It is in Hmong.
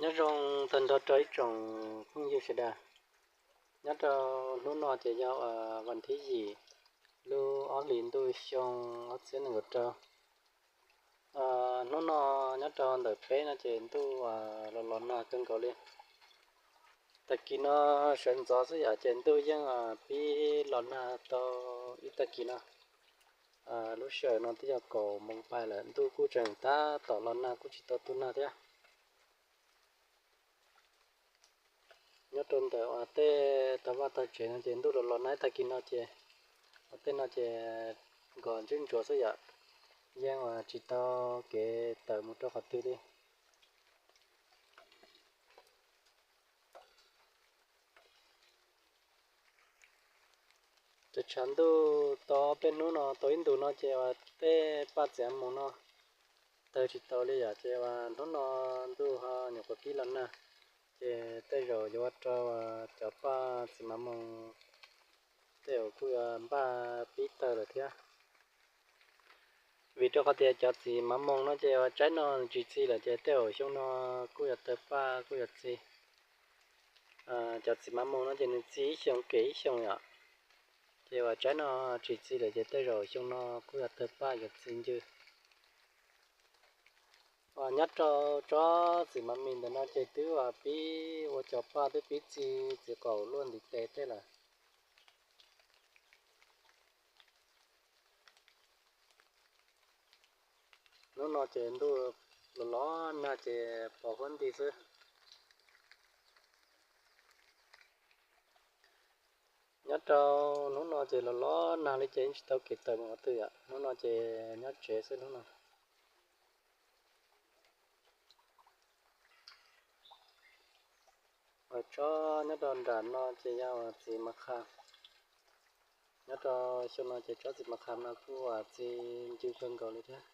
Nyob zoo tag nrho rau ib tsoom phooj ywg sawv daws. Nyob rau hnub no ces yog vas thib yim lub ob hlis ntuj xyoo ob txhiab nees nkaum rau. Hnub no nyob rau ntawm peb no ces ntuj los los nag kawg nkaus li. Tag kis no sawv ntxov xwb yom ces ntuj yeej pib los nag tau ib tag kis no. Lub sij hawm no twb yog kaum moos pais lawm ntuj kuj tseem tab tom los nag kuj tsis tau tu nag thiab. Nyob rau ntawm uas tej tog vaj tog tsev no ces ntuj los los nag ib tag kis no ces uas tej no ces nkaus ntswb ntsuav xwb yom, yeej uas tsis tau kev tawm mus rau qhov twg li. Ces tshav ntuj tau peb hnub no tau ib ntus no ces uas tej paj txiv mav moos no tawg tsis tau li yom ces uas hnub no ntuj ho nyuam qhuav pib los nag, ces tej zaum yuav ua rau cov paj txiv mav moos tej zaum kuj yuav npaj pib tawg lawm thiab. Vim rau qhov tias cov txiv mav moos no ces uas tsaib no nws tsis txi lawm ces tej zaum xyoo no kuj yuav tawg paj kuj yuav txi. Cov txiv mav moos no ces nws txi ib xyoos kem ib xyoos yom, ces uas tsaib no tsis txi lawm ces tej zaum xyoo no kuj yuav tawg paj yuav txi ncw. Nyob rau tsob txiv mav mis ntawm no ces twb uas pib ua cov paj twb pib txi txiv qaum luaj ntiv tes tej lawm. Hnub no ces ntuj los los nag ces pos huab nti xwb. Nyob rau hnub no ces los los nag li ces yeej tsis tau kev tawm mus qhov twg yom, hnub no ces nyob tsev xwb hnub no. Uas tsob nyob rau nram no ces yog uas txiv mav qha. Nyob rau xyoo no ces tsob txiv mav qha no kuj uas txi ncw kawg nkaus li thiab.